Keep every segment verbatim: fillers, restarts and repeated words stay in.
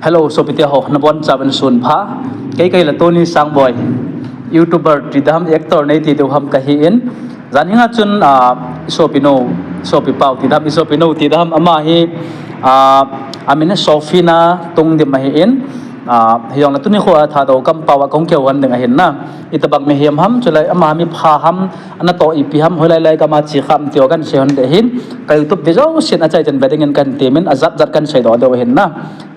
Hello, sopite ho, nabonchauvin sun pha. Kei kahi le Tony Sangboi, YouTuber ti dam, actor nei ti deuh ham kahi in. Jan hinga chun, ah, sopi nou, sopi pau ti dam, sopi nou ti dam, ama hi, ah, amin Sofina Tungdim ahi in. Ah, hijongle tuni kho a Thadou kampao a kong keu hon ding ahin na. Itobang mihem ham, chulai ama mi pha ham, ana toh ipi ham, hoilai lai gam a chi kham ti ho kan sei hon ding ahin. Ka YouTube video sin achai chan ve dingin kan temin, ajat jat kan seidoh deuh ahin na.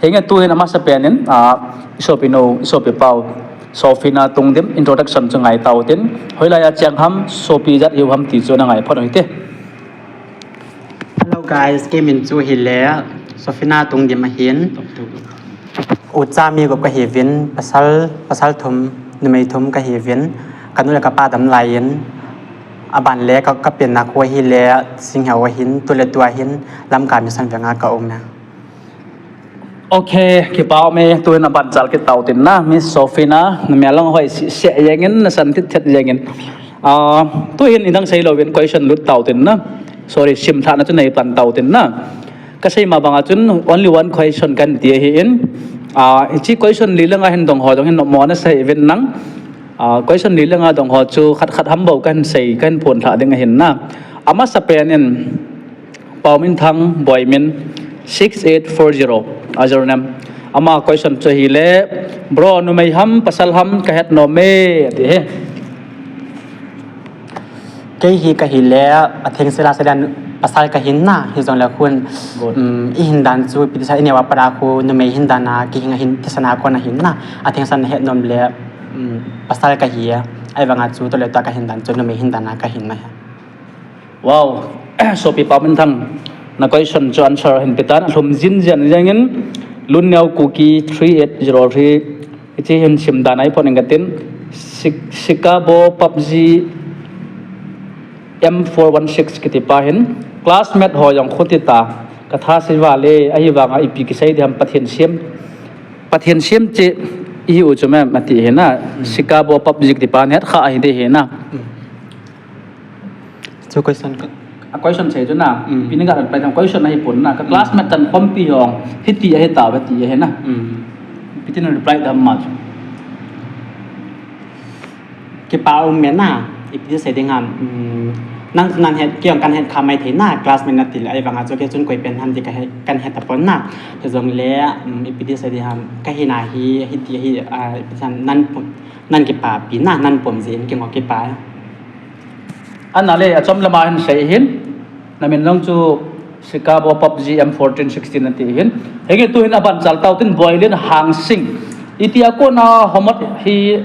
Hinge tuhin amasapen in, ah, isopi nou, isopi pau, Sofina Tungdim introduction chu ngai tau tin, hoilai a cheng ham, sopi jat hiu ham ti chu na ngai phot hite. Hello guys, kei min chu hile Sofina Tungdim ahin. Ucha mi gup kahiuvin, pasal, pasal thum, numei thum kahiuvin, kanu le kapa dam laiyin, aban le ka, kapenna kho hile Singheu ahin, tuletua hin Lamka Mission venga ka um e. Ok, kipa ume, tuhin aban chal kit tau tin na, Miss Sofina, namel jong hoi sese jengin, nasan thit thit jengin. Ah, tuhin idang sei louvin question lut tau tin na. Sorry, simlhahna chu nei pan tau tin na. Kasei ma banga chun only one question kan ti ahin. Ah, hiche question li langa hin dong ho jong hin mo na sei uvin nang. Ah, question li langa dong ho chu khat khat ham bou kan sei, kan phonlhah ding ahin na. Amasapen in Pauminthang Boimin six eight four zero, a username. Ama question chu ahile, bro, numei ham, pasal ham, kahet nom e, ati hi. Kei hi kahile, atheng sela sela pasal kahin na, hijongle khun, Good. um, ihin dan chu, ipi tisa ineo a pat a khu, numei hin dan a, kihing ahin, thisan a kon ahin na, atheng san het nom le, um, pasal kahi e, ahivanga chu, tuletua kahin dan chu, numei hin dan a kahin na. Wow, sopi Pauminthang, na question chu answer hin petan, alhum jin jin jengin, Lunneo Kuki three eight zero three, hiche hin sim dan ahi pon ingatin, Sik-, Sikabo PUBG M four one six kiti pa hin, classmate ho jong khuti ta, katha sei vale, ahivanga ipi kisei diham Pathen siam, Pathen siam che, ihi u chu mem, ati hi na, Sikabo PUBG kiti pa hin, het kha ahi de hi na. Chu question ka. A question sei chu na, Mm. pini ga reply dam question ahi pon na, ka Mm. classmate chan khompi jong, hiti ahi tauve ti ahi na. Mm. Ipi tin reply dam ma chu. Kipa um e na, ipi sei ding ham, mm, nang, nang het, kei jong kan het kha mai thei na, classmate nati le, ahivanga chu kei chun koi pen ham ti kahe, kan het tapon na. Hijongle, mm, ipi sei ding ham, kahi na hi, hiti hi, ah, ipi san, nan pu-, nan kipapi na, nan pom jeh in kei jong kipa. Ana le, achom lama hin sei hin, namin jong chu Sikabo PUBG M fourteen sixteen ati hin. Henge tuhin aban chal tau tin Boilian Hangsing. Iti a kona homot hi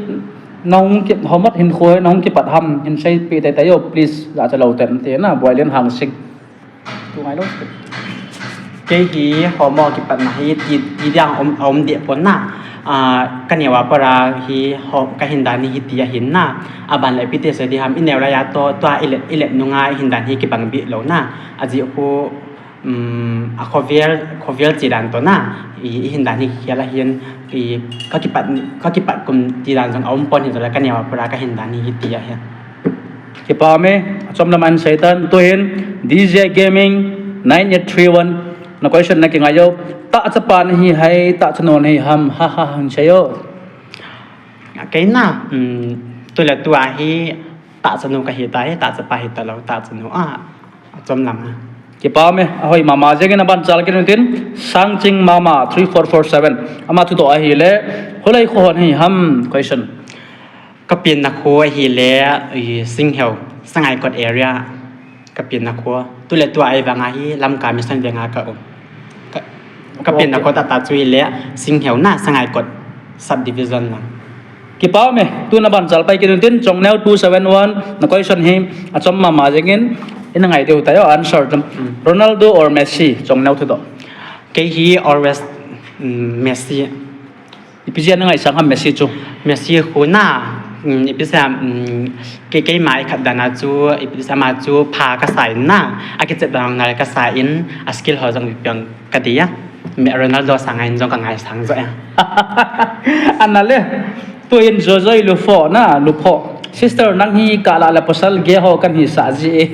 nahung ki, homot hin kho nahung kipat ham hin seipeh teitei o, please, jachalou ten ati na, Boilian Hangsing. Tu ngai lou. Kei hi homo kipatna hi ti, ti dang um, um deh pon na. Ah, kaneo a pat a hi ho, kahin dan hi hiti ahin na. Aban le ipi ti sei ding ham, ineo lai a toh, tua ilet, ilet nunga ihin dan hi kibang beh lou na. Ajeh khu, um, akhovel, khovel che dan toh na. I, ihin dan hi khel ahin, i, kakipat, kakipat kum ti dan jong aum pon hijongle kaneo a pat a kahin dan hi hiti ahi. Kipa ume, achom lama hin sei tan, tuhin D J Gaming nine eight three one, na question na kingai o, tahchapa nahi ham, tahchanu nahi ham, ha ha, hin sei o. Kei na, um, tuletua hi tahchanu kahi tai, tahchapa hi talou, tahchanu a, achom lama. Kipa ume, ahoi mama jengin aban chal kit un tin, Sangching Mama three four four seven, ama thudoh ahile, hoilai kho hon hi ham, question. Kapenna kho ahile, i, Singheu, Sangaikot area. Kapenna kho. Tuletua ahivanga hi Lamka Mission venga ka um. Ka, kapenna Okay. kho tahtah chu hile, Singheu na, Sangaikot subdivision lang. Kipa ume, tun aban chal pai kit un tin, Chongneo two seven one, na question hi, achom mama jengin, ina ngai diu tai o, answer chu. Hmm. Ronaldo or Messi, Chongneo thudoh. Kei hi always, mm, Messi. Ipi jeh a na ngaisang ham Messi chu? Messi khu na, um, ipi sei, um, kei, keima ikhat dan a chu, ipi sei ama chu pha kasa in na, akichep dan nal kasa in, a skill ho jong ipi jong kadei a. Me Ronaldo sanga in jong kangaisang jo a. Ana le, tuhin Jojo Lupho na, Lupho. Sister nang hi kala le pasal gei ho kan hisah ji e.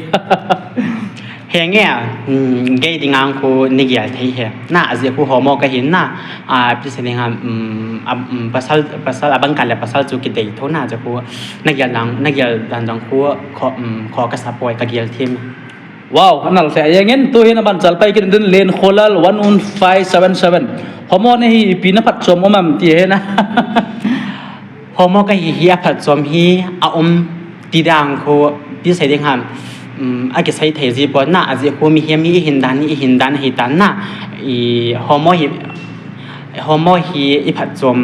Henge, um, gei dinga khu nagel thei hi. Na, ajeh khu homo kahi na, a, ipi sei ding ham, um, a, um, pasal, pasal abang kal le pasal chu kidei tho na, ajeh khu nagel dan, nagel dan jong khu kho, um, kho kasa poi kagel thim. Wow, anal se. Ajeh in tuhin aban chalpai kit ding Len Kholal one one five seven seven. Homo nahi ipi na phatchom um am ti hi na. Homo kahi hi aphatchom hi aum ti dang khu, ipi sei ding ham, um, akisei thei ji pon na, ajeh khu mihem hi ihin dan, ihin dan ahi tan na, i homo hi, homo hi iphatchom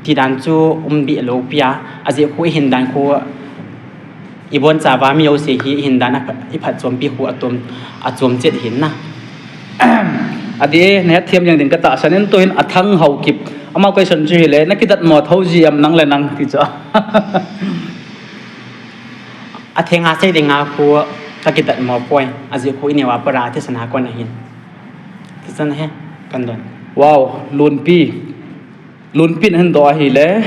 ti dan chu um bih lou pi a, ajeh khu ihin dan khu ibon chauva mi jouse hi ihin dan a phat, iphatchompi khu atom, achom chet hin na. Adih e, nahet them jeng ding katahsan in tuhin Athang Haokip. Ama question chu hile, nakidatmo thou ji am nang le nang ti chu. Athenga sei dinga khu kakidatmo poi, ajeh khu ineo a para thisan a kon ahin. Thisan he, kan don. Wow, Lunpi. Lunpi nahin doh ahile.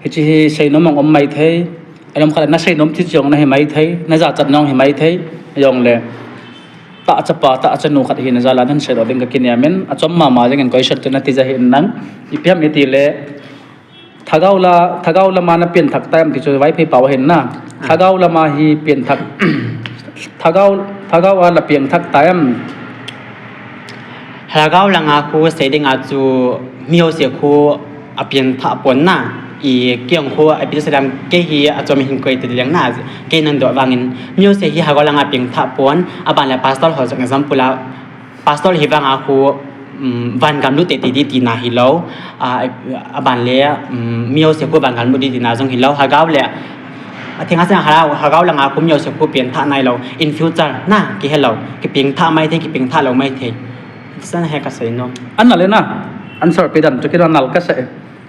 Hiche hi seinom ang um maithei. Anom khat na seinom thi jong nahi maithei, na jachat nong hi maithei. Jongle tahchapa, tahchanu khat hina jal a nahin seidoh ding kakinem in, achom mama jeng in question chu nati ja hih in nang. Ipi ham itile, thagau la, thagau lama na pianthak tai am ti chu Vaiphei pao ahin na. Thagau lama hi pianthak, thagau, thagau a la pianthak tai am. Lhagao langa khu sei dinga chu mi jouse khu apianthah pon na, i kei jong khu ipi sei dam, kei hi achom hin koi ti leng na, kei nahin doh vangin mi jouse hi lhagao langa pianthah pon, aban le pastor ho jong example a, pastor hi vanga khu, um, van gam lut tei tei ding tina hilou, a, aban le, um, mi jouse khu van gam lut ding tina jong hilou, lhagao le, athenga sei lhagao, lhagao langa khu mi jouse khu pianthah nailou, in future na, kihelou, kipianthah maithei, kipianthah lou maithei. San he kasei nom. Anal e na, answer pe dan chu kidang nal kasei.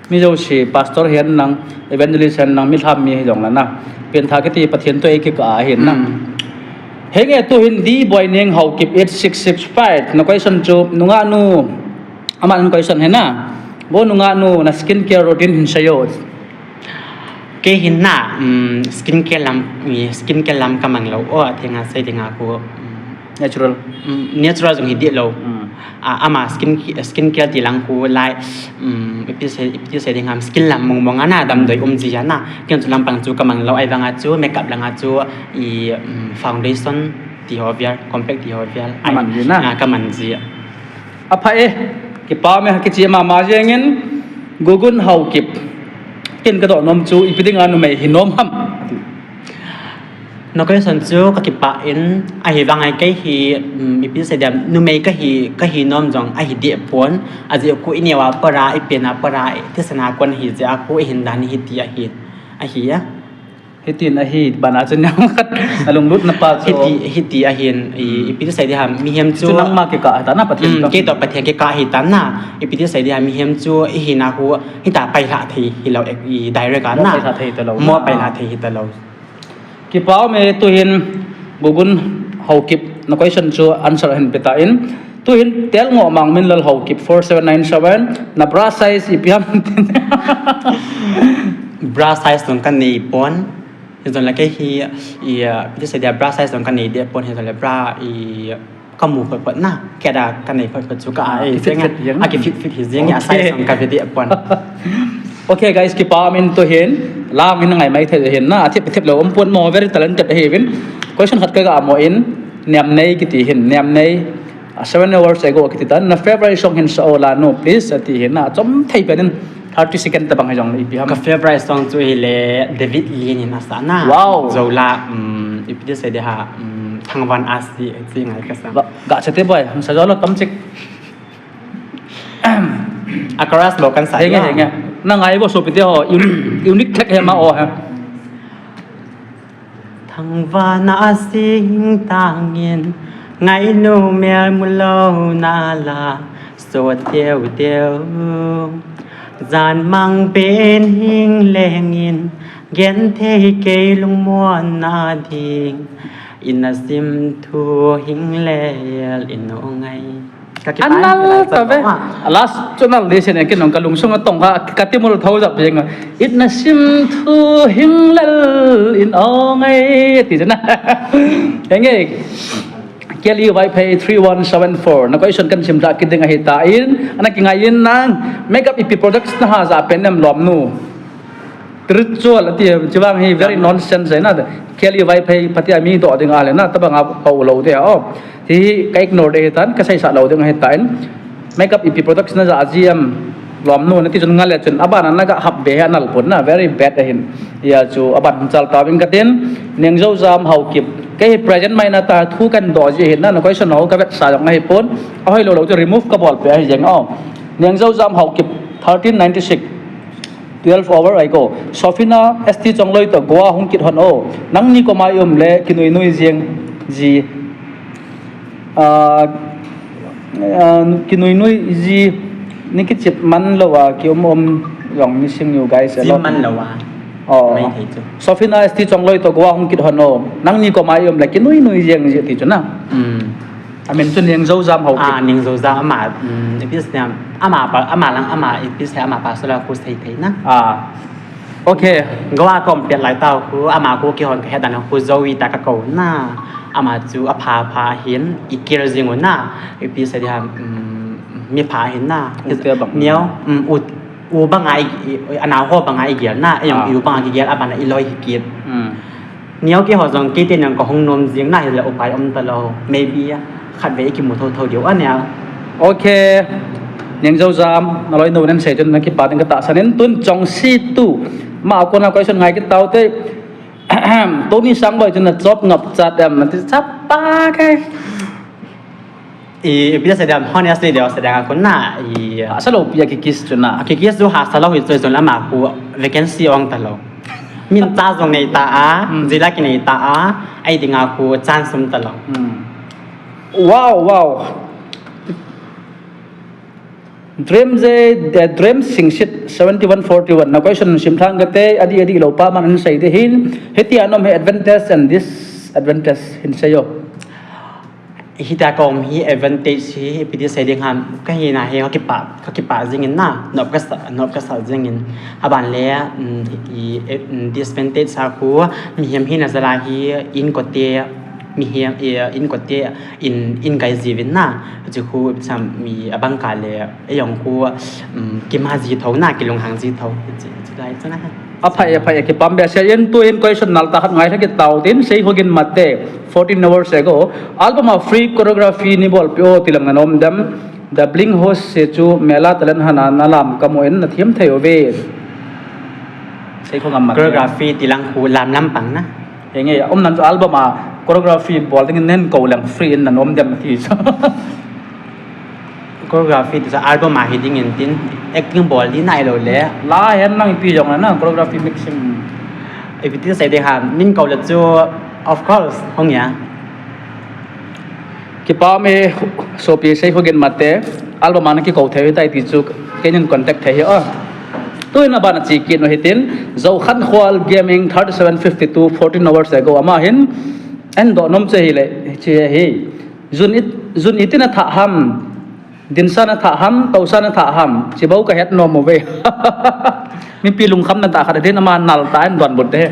Mi jouse pastor hihen lang, evangelist hihen lang, milham mi hijong le na, pianthah kiti Pathen toh eikikah ahin na. Hmm. Henge tuhin D Boineng Haokip eight six six five, na question chu, nungah nu, aman question hi na, bo nungah nu, na skin care routine hin seiyo. Kei hin na, um, skin care lam, mi skin care lam kamang lou, o, athenga sei dinga khu, um, natural. Um, natural jong hi deh lou. Hmm. A, ama skin, skin care ti lang khu lai, um, ipi sei, ipi sei ding ham, skin lam mong mong a na, damdoi um ji a na. Kei jong chu lampang chu kamang lou, ahivanga chu makeup langa chu i, um, foundation ti ho vel, compact ti ho vel. Ai, kaman ji na. A, kaman ji. Apha e, kipa me kichi mama jeng in, Gugun Haokip. Ken kadoh nom chu, ipi dinga numei hi nom ham. Na question chu kakipah in, ahivanga kei hi, um, ipi sei dam, numei kahi, kahi nom jong ahi deh pon, ajeh khu ineo a para, ipen a para, thisan a kon ahi jeh a khu ihin dan hiti ahi, ahi a. Hitin ahi, bana chun jong khat, alunglut na pa chu. Hiti, hiti ahin, i, ipi sei ding ham, mihem chu. Chu nangma kikah ahi tan na, Pathen toh. Kei toh Pathen kikah ahi tan na, ipi sei ding ham, mihem chu, ihin a khu, hita pailha thei hilou, i direct a na. Mo pailha thei hitalou. Mo pailha thei hitalou. Kipa um e tuhin Gugun Haokip na question chu answer hin pe tan. Tuhin Telngoh Mangminlal Haokip four seven nine seven na bra size ipi ham. Bra size jong kanei pon. Hijongle kei hi, i, ipi sei dia bra size jong kanei deh pon hijongle bra i kamu phot phot na, kei a kanei phot phot chu ka a, a, kifit fit jeng. A kifit fit hi jeng, a size jong kave deh pon. Okay guys, kipa um in tuhin, lang in ngai maithei hin na, athip thip lou um pon mo, very talented ahiuvin. Question khat kaga mo in, Niamnei kiti hin, Niamnei, a, seven hours ago kiti tan, na favorite song hin sa o la nu, please, ati hin na, chom thei pen in, thirty second tabang hijong le ipi ham. Ka favorite song chu hile David Lee in asah na. Wow. Jou la, um, ipi sei ding ham, um, Thangvan Asi, chi ngai kasa. Ga, ga chate boy, sa jou la tam chik. A chorus bou kan sa. Henge, henge. Na ngai bou sopi te ho, un-, unique track hi ma o ha. Thangvana a sing tangin, ngainu mel mulou nala, so teu teu. Jan mang pen hing lengin, gen thei kei lungmon na ding, ina sim thu hing lel in o ngai. Ka kipah. Anal ta ve. Last chu nal di sen, ken nong ka lungsung a tong ka, ka timul tho jap jeng a. Itna sim thu hing lel in o ngai ti jena. Henge. Kelly Vaiphei three one seven four. Na question kahin simthah kit ding ahitan, ana kingai in nang, makeup ipi products naha ja pen em lom nu. Ritual ati, chivang hi very nonsense ahi na. Kelly Vaiphei pati a mi doh ding ale na, tabang a pau lou de o. Hi ka ignore de hitan, ka seisah lou ding ahitan. Makeup ipi products naja ji em lom nu, nati chun ngal le chun, aban a naga hap be hi anal pon na, very bad ahin. Hia chu aban hung chal tauving katin, Nengjoujam Haokip. Kei hi present mai na ta thu kahin doh ji ahin na, na question ho ka vetsah jong ahi pon. Ahoi lou lou chu remove ka bol pe ahi jeng o. Nengjoujam Haokip, thirteen ninety-six. Twelve over ahi ko. Sofina S T Chongloi toh Goa hung kit hon o. Nangni koma i um le kinui nui jeng ji. Ah, ah, kinui nui ji ni kichep man lou a, ki um um jong missing you guys a lot. Chep man lou a. Oh. Mai thei chu. Sofina S T Chongloi toh Goa hung kit hon o. Nangni koma i um le kinui nui jeng ji ti chu na. Hmm. Amin chu Nengjoujam Haokip. Ah, Nengjoujam ama, um, ipi sei, ama pa, ama lang, ama ipi sei, ama pa sola khu sei thei na. Ah. Okay. Goa kom pet lai tau khu, ama khu kihon ka het dan khu Joey ta ka kou na. Ama chu apha pha hin, i care jing u na. Ipi sei dia, um, mi pha hin na. U te bang. Neo, um, u, u bang a i, i, anao ho bang a i gel na. Ei jong, ah, i u bang a ki gel, aban a i loi hi kit. Hmm. Neo keiho jong, kei te nang ka hung nom jing na hile upai um talou. Maybe, khatvei i kimu thotho diu a neo. Okay. Nengjoujam, na loi nu nen sei chun na kipa ding ka tahsan in, tun Chongsi tu. Ama a kona question ngai kit tau te. Tony Sangboi chun na chop ngap chat em, na ti chapa kai. I, ipi sei diam, honestly, deu sei diam, a kon na, i, hahsa lou pi a kikiss chu na. A kikiss chu hahsa lou hi chu, chun ama khu vacancy ong talou. Min cha jong nei ta a, hmm, jila ki nei ta a, ei dinga khu chance um talou. Hmm. Wow, wow. Dream je, the Dream Singsit seventy-one forty-one. Na question simthah kate, adih, adih lou pa man hin sei de hin. Hiti a nom hi advantage and disadvantage hin sei o. Hita ka um hi advantage hi, ipi ti sei ding ham, ka hina hi, ka kipah, ka kipah jing in na, nop ka sa, nop ka sa jing in. Aban le, um, i, i, um, disadvantage a khu, mihem hina jal a hi, inkote, mihem, i, inkote, in, in gai jiuvin na, chu khu, sam, mi, abang ka le, ei jong khu, um, kima ji tho na, kilunghang ji tho, chi, chi lai chu na. Aphai, aphai, kipah be sei in, tu in question nal tah khat ngai tha kit tau tin, Seikhogin Mate, fourteen hours ago, album a free choreography nei bolpeh o ti lang na nom dem, The Bling Host se chu male talent hana na lam kamu in na thiam thei uve. Seikhogin Mate. Choreography ti lang khu lam lam pang na. Henge, um nan chu album a choreography bol ding in nei kou lang free in na nom dem ti chu. Choreography ti chu album a hi ding in tin, acting bol di nai lou le. La hen nang ipi jong na, choreography mixing. Ipi ti sei ding ham, min kou le chu, of course, hung ya. Kipah e, sopi Seikhogin Mate, album a na kikou thei tai ti chu, keinin contact thei hi o. Tuin aban a chi kit nu hitin, Zokhankhual Gaming thirty-seven fifty-two, fourteen hours ago, ama hin, en do nom che hi le, che hi. Jun it, jun itin a thah ham, dinsa na thah ham, tousa na thah ham, chi bou ka het nom uve. Mipi lungkham na tah khat a din ama nal tah in donbut de.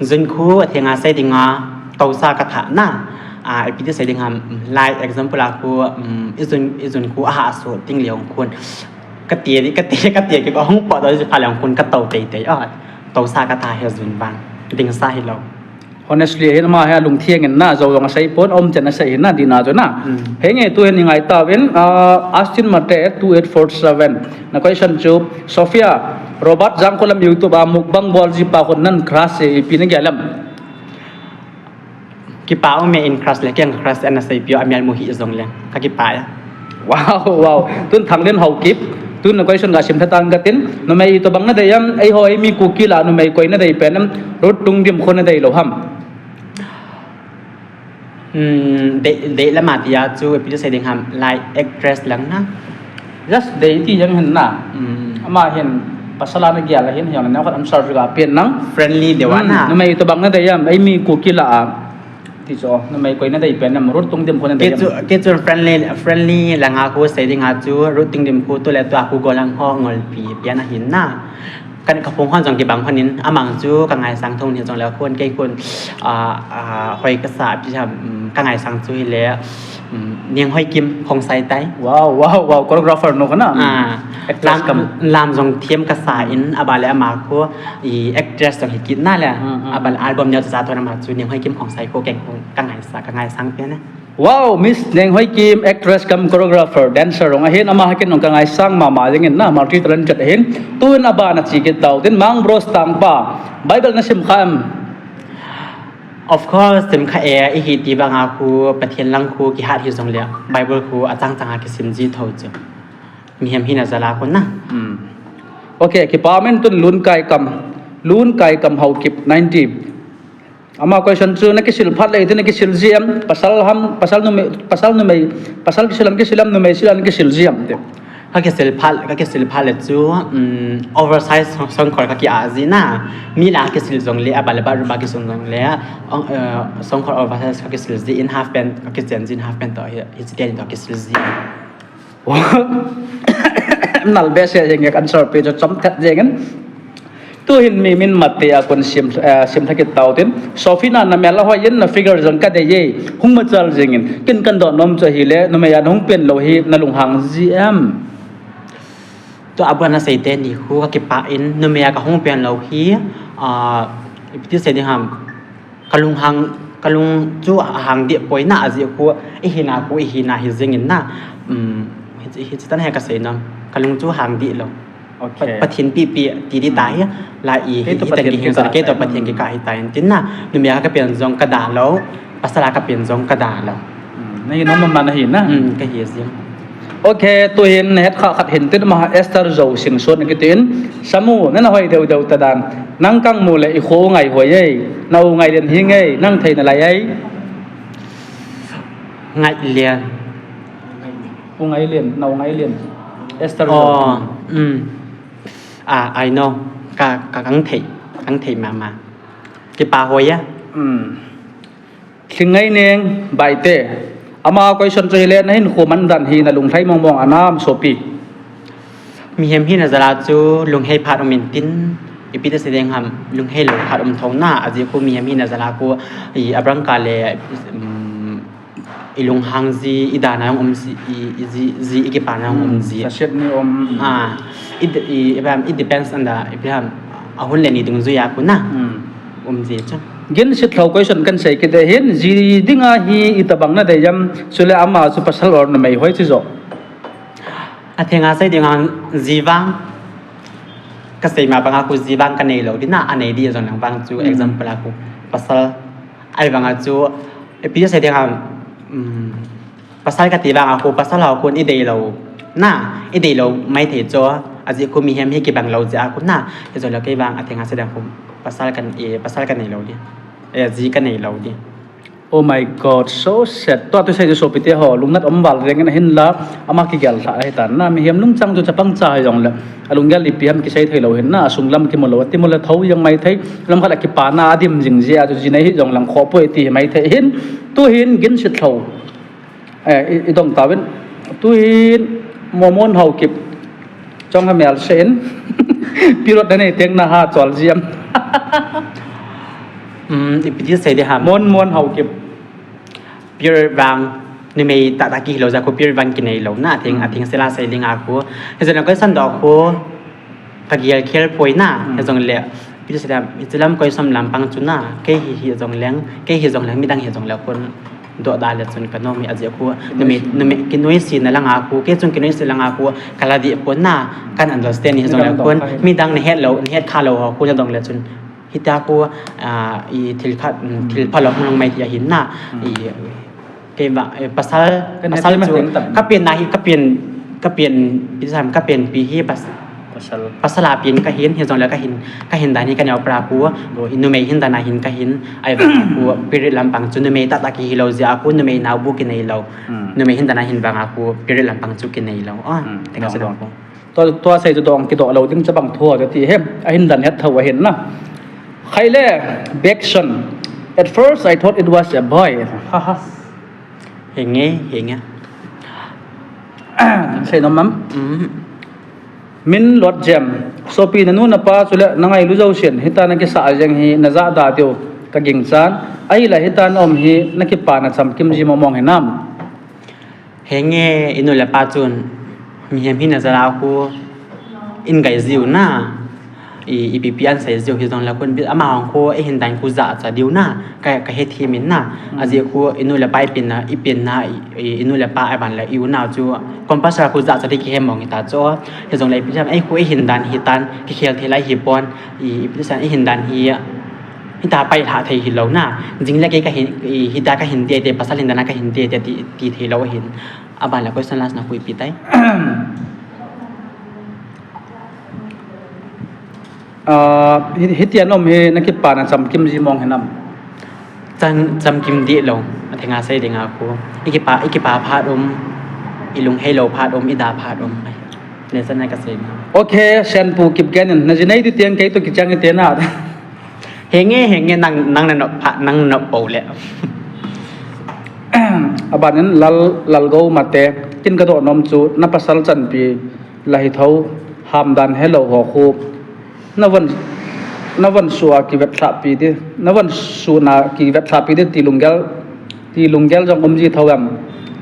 Jun khu a thenga sei dinga, tousa ka thah na. A, ipi ti sei ding ham, like example a khu, um, i jun, i jun khu a ha su ting leo khun. Ka ti, ka ti, ka ti, ki ko hung po do ji pha leo khun ka tou tei tei. A, tousa ka thah he jun bang. Dinsa hi lou. Honestly, hin ama hi lungtheng in na, jou jong asei pon, um chen asei hin na, dina chu na. Mm. Henge tu hin i ngai tauvin, ah, Austin Mate two eight four seven. Na question chu, Sophia, Robert Jangkholam YouTube a mukbang bol ji pa khun nan crush e, ipi na gel em. Kipah um e in crush le, kei crush ana sei peh o, amel mu hi jong le. Ka kipah e. Wow, wow. Tun Thanglen Haokip. Tun na question ga sim tha tang katin. Numei itobang na dei em, eiho eimi Kuki lah a numei koi na dei pen em, Ruth Tungdim khu na dei lou ham. Hmm, dei, dei lama tia chu, ipi ti sei ding ham, like actress lang na. Just dei ti jeng hin na. Hmm. Ama hin, pasal a na gel a hin, hin na khat answer ga pen nang. Friendly deu a na. Hmm, numei itobang na dei em, eimi Kuki lah a. Ti chu, numei koi na dei pen em, Ruth Tungdim khu na dei em. Kei chu, kei chu friendly, friendly langa khu sei dinga chu, Ruth Tungdim khu tu le tu a khu golang ho ngolpi pian a hin na. Kan ka phong hon jong kibang hon in, amang chu ka ngaisang thou ni jong le khun kei khun, a, a, hoi ka sa pi ham, um, ka ngaisang chu hi le, um, Neng Hoikim Khongsai tai. Wow, wow, wow, choreographer nu kana. Ah, lam, lam jong thiam ka sa in, aba le ama khu, i actress jong hi kit na le, aba le album neo cha thon ama chu Neng Hoikim Khongsai khu keng khu ka ngaisa, ka ngaisang pen e. Wow, Miss Neng Hoikim, actress cum choreographer, dancer jong ahin, ama hakin jong ka ngaisang mama jeng in na, multi talented ahin. Tun aba na chi kit tau, tin Mang Bros tangpa, Bible na sim kha em? Of course, sim kha e, i hi ti vang a khu, Pathen lang khu, kihat hi jong le, Bible khu, achang chang a kisim ji thou chu. Mihem hina jal a khu na. Hmm. Okay, kipa min tun Lunkai Kam, Lunkai Kam Haokip, ninety. Ama question chu na kisil phat le, iti na kisil ji em, pasal ham, pasal numei, pasal numei, pasal kisil ham kisil em, numei sil ham kisil ji em te. Ka kisil phat, ka kisil phat le chu, um, oversize song, songkhol ka ki a ji na. Mi la kisil jong le, aba le ba, ba kisil jong le, ong, eh, songkhol oversize ka kisil ji in half pant, ka kichen ji in half pant to, hi, hi chi ten to kisil ji. Nal behseh jeng e, answer pi chu chom thet jeng in. Tuhin mi min mat te a kon sim, eh, sim thakit tau tin. Sophie na na mel a hoi in na figure jong ka dei e. Hung machal jeng in. Kin kan dot nom chu ahile, numei a na hung pen lou hi na lunghang ji em? Tu a bana sei te ni khu ka kipa in, numei a ka hung pen lou hi, ah, ipi ti sei ding ham. Ka lunghang, ka lung chu hang deh poi na, ajeh khu, i hina khu, i hina hi jeng in na. Um, hi, hi, hichi tan he ka sei nom. Ka lung chu hang deh lou. Okay. Pa, Pathen pi pi ti di ta hi, la i, hi, hi tan ki hin sa, kei to Pathen ki ka hi ta in tin na. Numei a ka pen jong ka da lou, pasal a ka pen jong ka da lou. Hmm, na hi nom man na hi na. Hmm, ka hi jeng. Okay, tuhin na het kha khat hin tin ma Esther Zo Singson kiti in, Samu, nana hoi deu deu ta dan. Nang kang mu le i kho ngai hoi ei, na u ngai den hi ngai, nang thei na lai ei. Ngai lian. U ngai lian, na u ngai lian. Esther Zo. Oh, mm. Ah, I know. Ka, ka kang thei, kang thei mama. Kipa hoi a. Mm. Thlingngai Neng Baite. Ama question chu hile, na hinkho man dan hi na lunglhai mong mong a nam sopi. Mihem hina jal a chu lunghei phat um in tin, ipi ti sei ding ham, lunghei lou phat um thou na, ajeh khu mihem hina jal a khu, i, abang ka le, um, i lunghang ji, i dan a jong um ji, i, i ji, ji i kipa na jong um ji. Sachet ni um. Ah, it, i, i, it depends on the, ipi ham, a hun le ni dungjui a khu na. Hmm. Um ji chu. Ginsit lou question kan sei kit e hin, ji ding a hi i tabang na dei em, chule ama chu pasal or numei hoi chi jo. A theng a sei ding a ji vang, ka sei ma bang a khu ji vang ka nei lou di na, a nei di jong lang vang chu, hmm, example a khu pasal, ai vang a chu, ipi sei ding a, um, Pasal kati vang a khu, pasal ho khun i dei lou. Na, i dei lou maithei chu, ajeh khu mihem hi kibang lou jeh a khu na, hijong leh kei vang a theng a sei ding khu, pasal kan, eh, pasal ka nei lou di. Eh, ji ka nei lou di. Oh my God, so sad. Tua tu sei chu sopite ho, lungnat um val reng in ahin la, ama kigel lha ahi tan na, mihem lungchang chu chapang cha hijong leh, a lunggel ipi ham kisei thei lou hin na, a sunglam kimu lou, ati mu leh tho jeng maithei, lam khat a kipana a dim jing jeh a chu ji nei hijong lang khoh poi ti maithei hin, tu hin ginsit lou. Eh, i, i dong tauvin. Tuin Momon Haokip. Chong ha mel se in. Period na nei teng na ha chol ji em. Um, ipi ti sei di ham. Momon Haokip. Period vang. Numei tah tah kihi lou jeh a khu period vang kinei lou na. A theng, a theng sela sei ding a khu. Hijeh a question doh khu. Ka gel khel poi na, hmm, hijong leh, ipi ti sei ding ham, hiche lam question lampang chu na, kei hi, hijong leng, kei hijong leng, midang hijong leh khun, doh da leh chun ka nom hi ajeh khu, kinoi, numei, numei, kinoise na lang a khu, kei chun kinoise lang a khu, ka la dih pon na, kan understand hijong leh khun, midang na het lou, na het kha lou ho khu na dong leh chun, hitia khu, ah, i thil khat, hmm, thil phalou hung mai ti ahin na, hmm, i, Kei vang, eh, pasal, ka pasal chu, ka pen na hi, ka pen, ka pen, ipi ti sei ham, ka pen pi hi pas-, pasal. Pasal a pen ka hin, hijong leh ka hin, ka hin dan hi ka neo pra khu, numei hin dan a hin ka hin, ahivang a khu, period lampang chu numei tah tah kihi lou jeh a khu, numei nao bu kinei lou. Hmm. Numei hin dan a hin vang a khu, period lampang chu kinei lou. Ah, hmm, teng a sei dong. Tua, tua sei chu dong kidoh lou ding chabang thu a ti he, ahin dan het tho ahin na. Khai le, Bekson. At first I thought it was a boy. Ha ha. Henge, henge. Sei nom mam? Mm. Min Lot Jem, sopi nanu napa chule nangailu jousen, hitia nakisah jeng hi najah da diu kaginchan, ahile hitia naum hi nakipa nachamkim ji mong mong hinam? Henge, inu le pa chun, mihem hina jal a khu, in gai jiu na, i, ipi pi an sei jiu hijongle khun, bi-, amahon khu, eihin dan khu jahcha diu na, ka, kahethem in na, ajeh khu, inu le pa ipenna, ipenna, i, i, inu le pa aban le, i unau chu, compulsory khu jahcha di kihe mong hita chu, hijongle ipi jam, ei khu eihin dan hitan, kikhel thei lai hipon, i, ipi jam, eihin dan hi, hita pailha thei hilou na, jing le kei kahin, i, hita kahin tete, pasal hin dan a kahin tete, ti, ti theilou hin. Aban le question last na khu ipi tai. Ah, hi, hitia naum hi nakipa nachamkim ji mong hinam? Cham, chamkim deh lou, athenga sei dinga khu. Ikipa, ikipa phat um, ilung heilou phat um, ida phat um. Nei chan nei kasei na. Okay, Senpu Kipgen in, naji nei ding tiang kei toh kichang ite na. Henge, henge, nang, nang nanop phat, nang nanop pou le. Abanin Lal, Lalgou Mate, kin kadoh nom chu, napasal chanpi, la hitho, hamdan helou ho khu. Navon, navon sua kivetlhahpi di, navon suna kivetlhahpi di, ti lunggel, ti lunggel jong um ji tho em?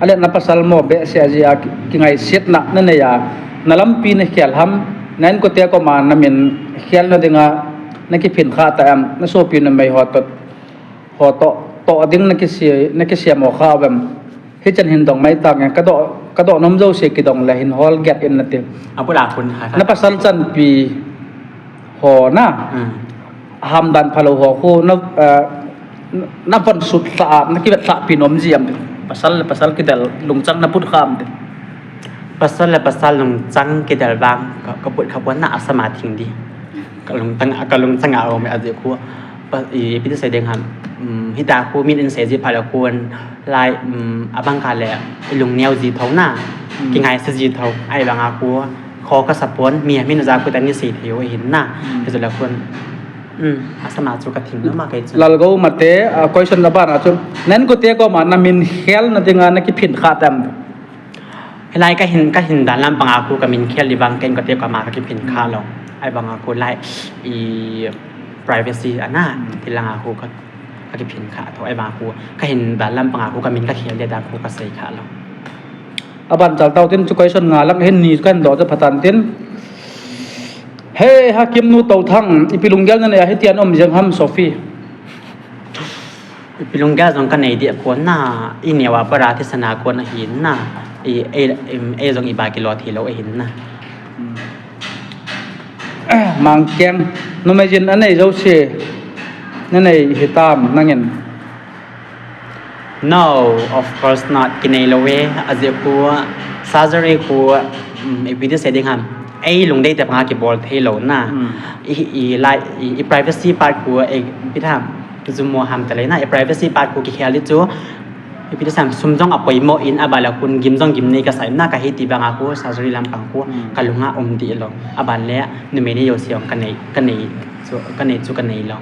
Ale napasal mo behseh jeh a ki, kingaisetna nanei a, nalampi nakhel ham, na inkote koma namin khelna dinga nakiphin kha ta em? Nasopi numei ho toh, ho toh, toh ding nakise, nakisem ho kha em? Hichan hin dong mai tange, kadoh, kadoh nom jouse kidong le hin hol get in nati. Abul a khun ha. Napasal chanpi ho na. Hmm. Hamdan phalou ho khu na, eh, navon sut lha a, nakivetlhahpi nom ji em? Pasal le pasal kidel lungchang naput kha em? Pasal le pasal lungchang kidel vang, ka, kaput kha pon na asama thing di. Kalungchang, kalungchang a um ajeh khu. Pa, i, ipi ti sei ding ham. Um, hita khu min in sei ji phat le khun. Lai, um, abang kah le, ilung neo ji tho na, kingaise ji tho, ahivang a khu, kho kasa pon, mi, mi na ja khu tani sei thei u ahin na, hijeh le khun, um, asama chu kathing lou ma kei chu. Lalgou Mate, ah, question aban a chu, na inkote koma namin khelna dinga nakiphin kha tam? Hilai kahin, kahin dan lampang a khu kamin khel di vang ka inkote koma kakiphin kha lou. Ahivang a khu lai, i, privacy ana, ti lang a khu ka, kakiphin kha tho, ahivang a khu, kahin dan lampang a khu kamin kakhel di dan khu kasei kha lou. Aban chal tau tin chu question nga lang hin ni kan doh chu phatan tin. He, Hakim nu Touthang, ipi lunggel nanei a hitia naum jeng ham Sophie? Ipi lunggel jong kanei di a kon na, i neo a para thisan a kon ahin na, i, e, em, e jong iba kilo thei lou ahin na. Mangkeng, numei jin anei jouse, nanei hitam nangin? No, of course not. Kinei lou e, ajeh khu, surgery khu, um, ipi ti sei ding ham. Ei lungdei te panga kibol thei lou na. I, i, lai, i, i privacy part khu, ei, ipi tham. Jumo ham ta le na, i privacy part khu kikhel di chu. Ipi ti sam sum jong apoimo in abala khun gim jong gim nei kasai na kahi ti vang a khu surgery lampang khu kalunga um di lou. Aban le numei ni jouse jong kanei, kanei chu, kanei chu kanei lou.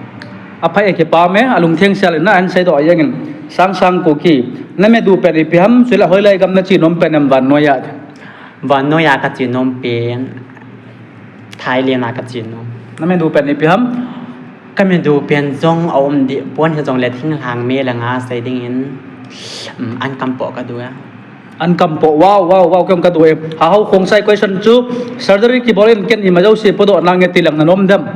Aphai a kipah me, alungtheng sel in na an sei doh jeng in. Sangsang Kuki, na medu pen ipi ham, chule hoilai gam na che nom pen em vannoiya? Vannoiya kache nom pen. Thailand a kache nom. Na medu pen ipi ham? Ka medu pen jong aum di pon hijongle thinglhang me langa sei ding in, um, an kampoh kadu a. An kampoh, wow, wow, wow, kem kadu e. Hahao Khongsai question chu, surgery kibol in ken ima jouse podoh nange ti lang nanom dem?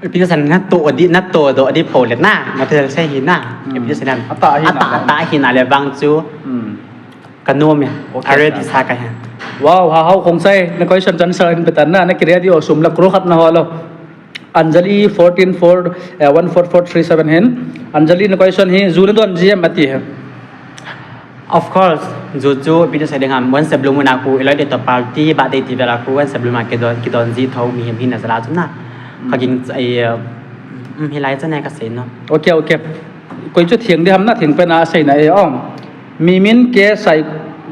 Ipi san natoh di, natoh doh di pole na, matel sei hi na. Ipi san. Atah hi na le vang chu. Kanom e. Okay, already sa kahi. Wow, Hahao Khongsai, na question chan sa in petan na, na ki ready o sum la crore khat na ho lou. Anjali fourteen four, eh, one four four three seven hin. Anjali na question hi, ju nadon ji em ati hai. Of course, ju chu, ipi ti sei ding ham, once a blue moon a khu, iloi le to party, birthday ti vel a khu, once a blue moon a kidon, kidon ji tho, mihem hina jal a chu na. Kaging, eh, um, hilai chan e kasei nom. Okay, okay. Koi chu theng di ham na theng pen a sei na e, um. Mi min K Sai,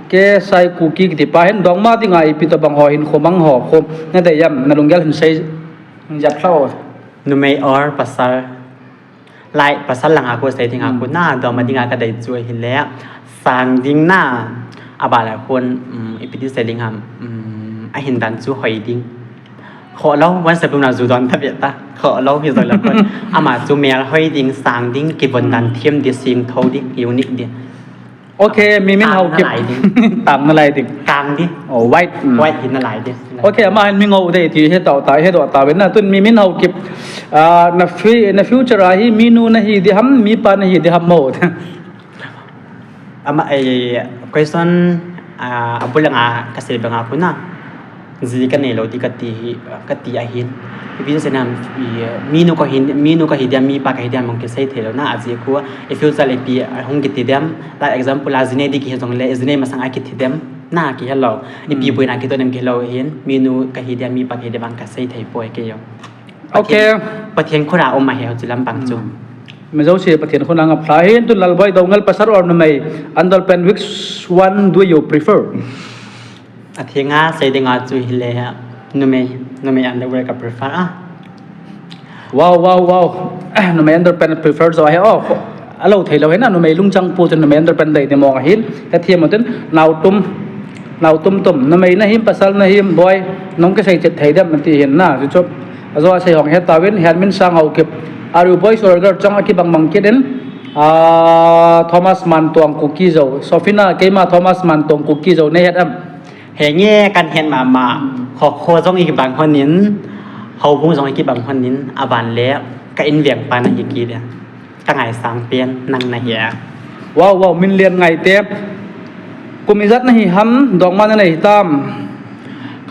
K Sai Kuki kiti pa hin dongma dinga ipi tobang ho hin khomang ho, khom, na dei em, na lunggel hin sei, jat kha o. Numei or pasal. Lai, pasal langa khu sei dinga khu na, dongma dinga kadei chu ahile, sang ding na, abala khun, um, ipi ti sei ding ham, um, Ahin dan chu hoi ding. Kholou, once upon a ju don ta beta. Kholou, hi jong le kon. Ama chu mel hoi ding, sang ding, kivon dan thiam ding, sing tho ding, unique ding. Okay, mi min hau kip. Tang na lai ding. Tang ding. Oh, white. Mm. White hi na lai ding. Okay, ama hin mi ngou dei ti he tau ta, he do ta ven na. Tun mi min hau kip. Ah, na fu-, na future a hi mi nu na hi di ham, mi pa na hi di ham mo. Ama, eh, question, ah, abul nga ka sei banga kuna. Ji ka nei lou ti ka ti hi, ka ti ahin. Ipi sena, i, mi nu ka hin, mi nu ka hi diam, mi pa ka hi diam, mong ki sei thei lou na, aji ku, i future le pi, ah, hung ki ti diam, like example, a ji nei di ki hi jong le, ji nei masang a ki ti diam, na ki hello. Ipi bui na ki to diam ki hello hin, mi nu ka hi diam, mi pa ka hi diam, ka sei thei poi ke yo. Okay. Pathen khut a um ahi ho chi lampang chu. Mi jouse Pathen khut a ngap lha hin tu Lalboi Doungel pasal or numei underpant, which one do you prefer? Atheng a sei ding a chu hile numei, numei underwear ka prefer a. Wow, wow, wow. Numei underpant prefer jo he o. Alo thei lou he na, numei lungchang pu chu numei underpant dei ti mong ahin. Ka thiam mo tin, nau tum, nau tum tum. Numei na him, pasal na him, boy, nong ka sei chet thei dem ti hin na. Chu chu. Ajo a sei hong he ta ven, Hian Min Sang Haokip. Are you boys or girl? Chang a kibang mang kit in. Ah, Thomas Mantuang Kuki Jo. Sofina, keima Thomas Mantuang Kuki Jo. Nei het am? Henge kan het mama. Kho kho jong i kibang hon in. Houbung jong i kibang hon in. Aban le ka in veng pa na hi ki le. Ka ngaisang pen nang na hi a. Wow, wow, min lian ngai te. Kum ijat na hi ham, dongma na nei tam.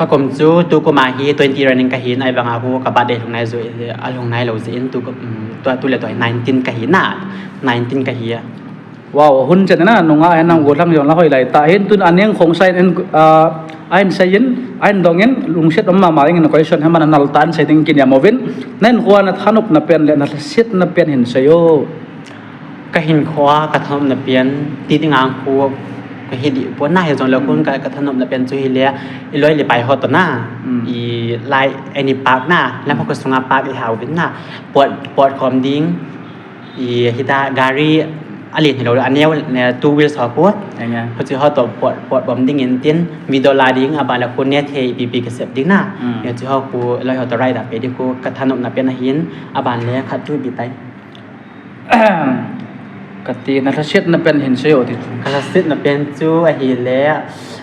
Ka kum chu, tu kum a hi twenty running ka hi, nai banga hu, ka birthday lhung nai ju, a lhung nai lou jin, tu, um, tu, tu le tu nineteen ka hi na, nineteen ka hi a. Wow, hun chen na, nunga hen nang go thlang jong la hoi lai ta. Hin tun aneng khong sai en, ah, Ahin seiyin, ahin dongin, lungset um mama dingin question hi mana nal tan sei ding kiniam uvin. Nahin khoa na thanopna pen le na lhasetna pen hin seiyo. Ka hin khoa ka thanopna pen, ti ding ang khu ka hi di pon na hi jong le kun ka, ka thanopna pen chu hi le, i loi le pai ho to na. Mm. I lai any park na, lam ko sunga park i hau vin na. Pot, pot khom ding. I hita gari a lien hilou, a neo, ne, two wheels ho khu. Eng a. Khu chu ho to pot, pot bom ding in tin, video la ding, a ban la khu ne thei pi pi ka sep ding na. Mm. Ye chu ho khu, loi ho to ride a pe ding khu, ka thanopna pen ahin, a ban le khat tu bi tai. Ka ti na lhasetna pen hin seiyo ti chu. Ka lhasetna pen chu ahi le,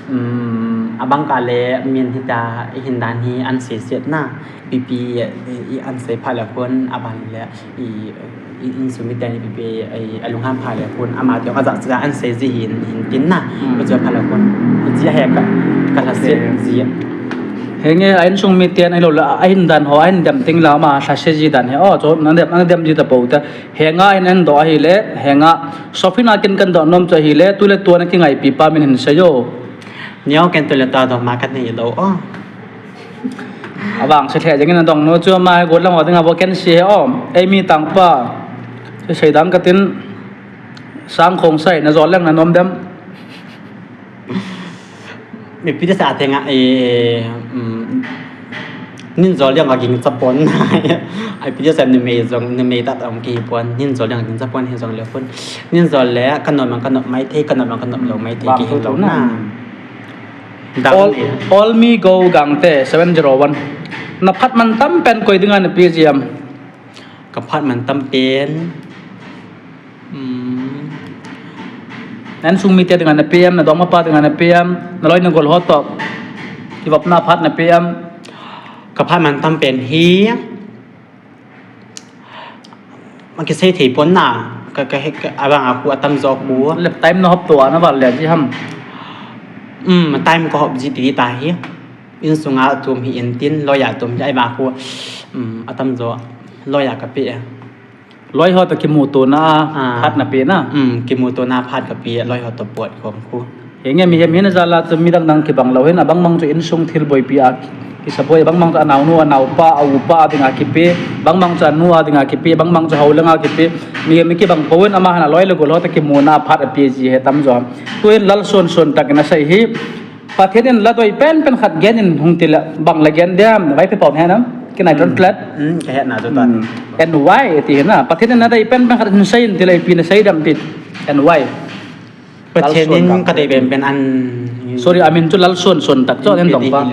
um, a bang ka le min hita i hin dan hi an sei set na. Pi pi, i, i an sei pha le khun, a ban le, i, i insung miten i pi pi, i, a lungham pha le khun, ama tiong a ja ja an sei ji hin, hin tin na, mm, ko ja pha le khun, i ji a he ka, ka lhaset ji. Henge, a insung miten a lo la, a hin dan ho, a hin dem ting la, ama lhaset ji dan he, o, cho, na dem, na dem ji ta po ta. Henga hin en do ahi le, henga, Sofina kin kan do nom cho ahi le, tu le tu na ki ngai pi pa min hin seiyo. Neo ken tu le ta do ma ka nei lo, o. Abang se thei jeng in adong nu chu ama he golang ho dinga vacancy he om. Ei mi tang pa. Se sei dang ka tin sang khong sai na jol leng na nom dem. Mi pi de sa te nga, eh, um, nin jol yang a ging cha pon. Ai pi de sa ni mei jong, ni mei ta tong ki pon. Nin jol yang ging cha pon he jong le pon. Nin jol le ka nom ka nom mai thei, ka nom ka nom lo mai thei ki hin lo na. All, All Me Go Gangte seven zero one. Na phat man tam pen koi dinga na P G M. Ka phat man tam pen. Hmm. Nan sung mite dinga na P M, na dongma pa dinga na P M, na loi na gol ho to. Kivop na phat na P M. Ka phat man tam pen hi. Ma ki sei thei pon na, ka, ka, ka, abang a khu atam jo khu. Lep time na hop to a na val le ji ham. Um, time ka hop ji ti ta hi. Insunga tum hi in tin, loi a tum hi ai ba khu. Um, atam jo, loi a ka pe. Loi ho to kimu to na, ah, phat na pe na. Um, kimu to na phat ka pe, loi ho to pot khom khu. Henge mihem hina jal a chu midang dang kibang lou hin, abang bang chu insung thil boipi a ki, kisaboi, abang bang chu anaonu, anaupa, aupa a dinga kipe, bang bang chu anu a dinga kipe, bang bang chu houlang a kipe, mihem kibang pou hin ama hin aloi le gol ho to kimuna phat ape ji he tamjo. Tuhin lal son son tak in asei hi, Pathen in la doi pen pen khat gen in hung ti le bang la gen dem, vai pe pom he nam, kinai ton plat. Hmm, ka he na jo ta. Hmm. And why ti hi na, Pathen in la doi pen pen khat hin sei in ti le ipi na sei dem ti, and why? Pathen in kadei penpen an. Sorry, amin chu Lalsuansuan tak chu ahin dong pa.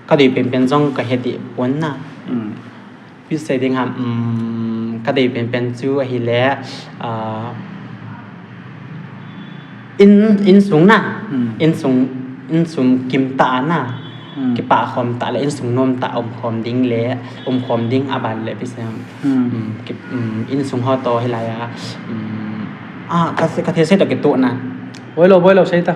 Kadei penpen jong kahe deh pon na. Ipi sei ding ham, um, kadei penpen chu ahile, ah, in, insung na, insung, insung kimtah na, kipah khom tah le insung nomtah umkhom ding le, umkhom ding aban le ipi sei ham. Um, insung ho toh hilai a, um, ah, ka, kathei sei toh kitoh na. Boilo, boilo, sei ta.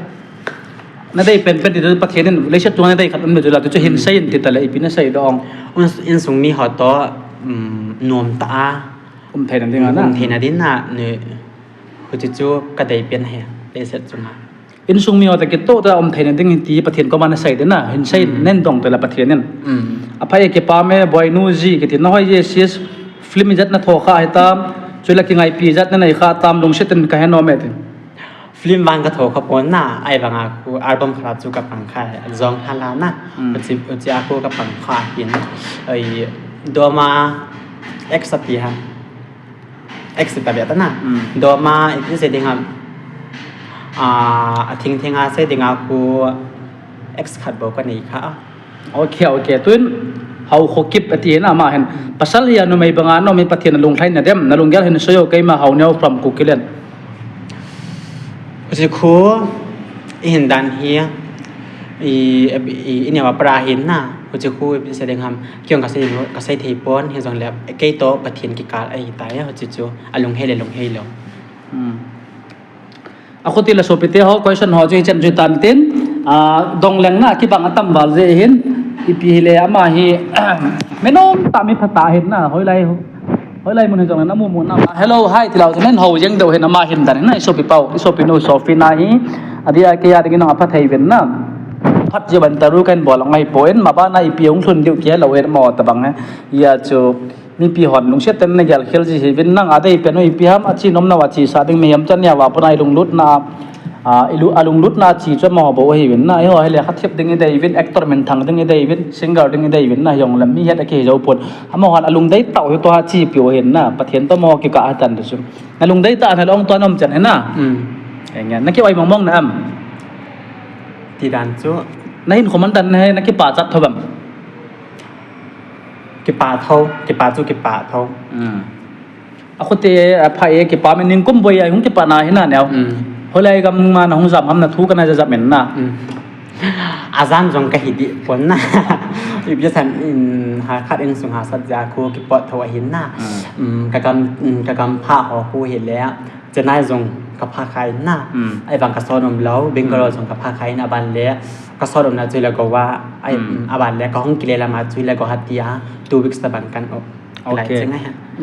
Nadei penpen ti chu Pathen in leiset chunga nadei khat um le chu la, tu chu hin sei in ti ta le, ipi nasei dong. Insung mi ho toh, um, nomtah a. Um theina ding a na. Um theina ding a, ni, huchi chu kadei pen ahi, leiset chunga. Insung mi ho toh kitoh tah a um theina ding ti Pathen koma nasei ding na, hin sei in nen dong ta le Pathen in. Aphai e, kipah e, Boinu ji kiti, nahoi e, sis film ijat natho kha hitam, chule kingaipi ijat nanei kha tam, lungset in kahe nom e ti. Film vang katho kha pon na, ahivanga khu album khat a chu kapang kha, Jong Hala na. Huchi, huchi a khu kapang kha hin. Ai, doma ex ati ha. Ex ta be ta na. Doma ipi sei ding ham. Ah, athing thing a sei ding a khu ex khat bou kanei kha. Ok, ok. Tun, Hao Khokip ati na ama hin. Pasal hi a numei banga nom hi Pathen alunglhai na dem, nalunggel hin soi o, keima Haoneo from Kukiland. Huchi khu, ihin dan hi, i, i, i neo a para hin na. Huchi khu, ipi sei ding ham. Kei jong kasei, kasei thei pon, hijongle, kei toh Pathen kikah ahi tai, huchi chu, alunghei le lunghei lou. Akhuti le sopite ho, question ho chu hichan chu tan tin, ah, dong leng na kibang atam val jeh hin, ipi hile ama hi, mi nomtah mi phatah hin na, hoilai, hoilai mun hijongle namu mu na. Hello, hi, ti lou chu nen ho jeng deu hin ama hin dan hin na, i sopi pau, i sopi nu, sopi na hi, adia kei a dingin apha thei ven na. Phat jeh ban taru kan bol ngai pon, ma bana ipi hung lhun diu kei lou hin mo tabang hia chu. Mipi hon lungset tah in nagel khel ji hih uvin, nang adei pen u ipi ham, achi nom nau achi sa ding, mihem chan nia vapuna ilunglut na, a, ilu-, alunglut na achi chu amaho bou ahi uvin na, eiho hile khathip ding idei uvin, actor minthang ding idei uvin, singer ding idei uvin na, hijongle mi het akihi jou pon. Amahon alungdei tah u hi tua achi piu ahin na, Pathen toh amaho kikah ahitan ti chu. Nalungdei tah na long tua nom chan hi na. Eng, naki oi mong mong na am. Ti dan chu. Nahin khoman dan na he, nakipa chat tho bang. Kipa tho, kipa chu kipa tho. Akhuti, apha e, kipa min ningkum boi a hung kipa na hi na neo. Hoilai gam ma nahung jam ham, nathu kana jajap min na. Ajam jong kahi deh pon na. Ipi san in ha khat insung hahsat jeh a khu kipot tho ahin na. Kagam, kagam pha ho khu hile. Chennai jong kapha kha in na. Ahivang kasot um lou, Bangalore jong kapha kha in, aban le kasot umna chu hile Goa, aban le kahung kile lama chu hile Guwahati a two weeks tabang kan um.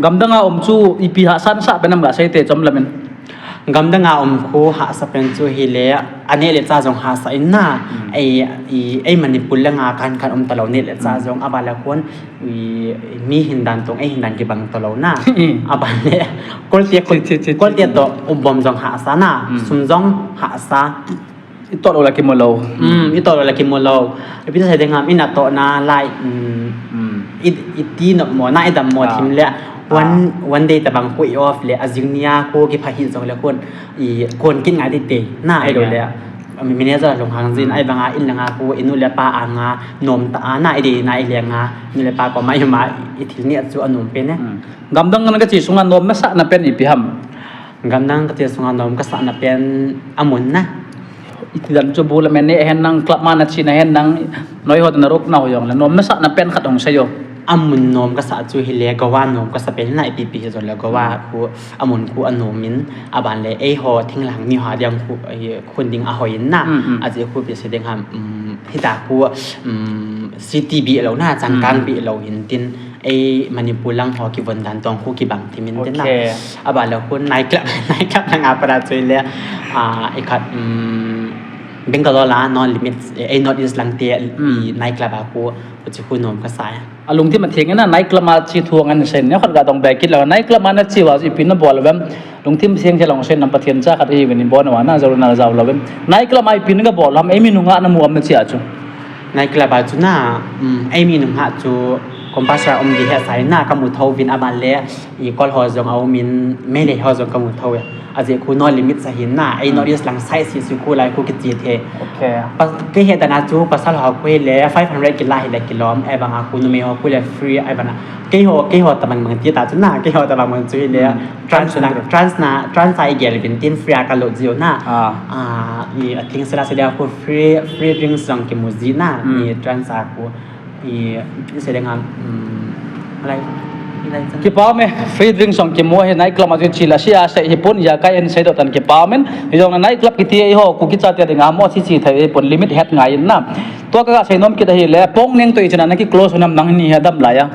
Gamdang a um chu ipi hahsa nasah pen am gasei te chom lamin. Gamdang a um khu hahsa pen chu hile aneh le chah jong hahsa in na. Ei, ei Manipur langa kan kan um talou neh le chah jong, aban le khun mi hin dan tong, ei hin dan kibang talou na. Aban le, kolte, kolte toh um bom jong hahsa na, sum jong hahsa. Itoh lou la kimu lou. Itoh lou la kimu lou. Ipi sei ding ham, inatoh na lai, i, iti nop mo na, idam mo thim le, one, one day tabang khu i off le, ajing nia khu kipha hih jongle khun, i kon kit ngai tei tei na, ahilou le. Manager lunghang jin, ahivanga in langa khu inu le pa anga, nomtah a na, idei na, ileng a, inu le pa koma ima, ithil neh chu anom pen e. Gamdang na kache sunga nom nasah na pen ipi ham? Gamdang kache sunga nom kasah na pen amun na. Iti dan chu bu le men neh hen nang, club ma nache na hen nang, noiho toh naruk na ho jongle nom nasah na pen khat hung sei o. Amun nom kasah chu hile Goa nom kasah pen na, ipi pi hijongle Goa khu amun khu anom in, aban le eiho thinglhang miho a ding khu, khun ding ahoi in na. Ajeh khu ipi sei ding ham, hita khu, city bih lou na, changkang bih lou hin tin, ei Manipur lang ho kivon dan tong khu kibang thim in tin na. Aban le khun night club, night club langa pat a chu hile, ikhat, Bangalore la No Limits, ei North East lang te, night club a khu, huchi khu nom kasah e. Alungthim atheng in na, night club a che thu ngan sei, neokhat ga dong be kit lou, night club a nache uva ipi nabol uvem? Lungthim seng se long sen nam Pathen cha khat ihiuvin, ibon uva na, jou na, jou louvin. Night club a ipi nagabol ham, eimi nungah namu am nache a chu? Night club a chu na, eimi nungah chu, Compulsory a um di hesa in na, kamu thou vin aban le, i Kol ho jong a um in, Meitei ho jong kamu thou e. Ajeh khu no limit sa hin na, ei North East lang side si su khu lai khu kichi the. Okay. Pa, kei he dan a chu pasal ho khu le five hundred kila hile kilom, ei bang a khu numei ho khu le free, ei bang a. Kei ho, kei ho tabang bang ti ta chu na, kei ho tabang bang chu hile, trans na, trans na, trans a i gel vin tin free a ka lut jiu na. Ah. Ah, i a thing sela sela khu free, free drinks jong kimu ji na, i trans a khu. I, i se ding ham, um, lai, lai chan. Kipa me, free drink jong kimu hi night club a chu chi la sia se hi pon ya kai en se do tan kipa men. Hi jong night club kiti hi ho, Kuki chate ding a mo chi chi thei hi pon limit het ngai in na. Tua ka sei nom kit ahi le, Pongneng to i chana na ki close nam nang ni he dam lai a.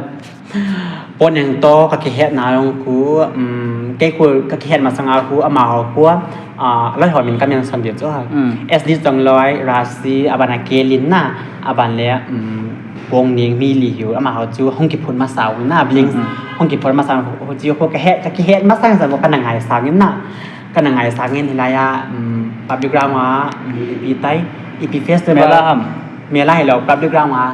Pongneng to ka kihet na jong khu, um, kei khu ka kihet masang a khu, ama ho khu, ah, loi ho min ka mention di chu ha. Mm. S D Chongloi, Rasi, aban a Kelin na, aban le, um, Pongneng mi li hiu, ama ho chu hung kiphut masa u na, Blinks, hung kiphut masa u chu khu ka he, ka kihet masang jong ka na ngaisang in na. Ka na ngaisang in hilai a, um, public ground a, um, ipi tai, ipi festival. Mela ham. Mela hilou, public ground a,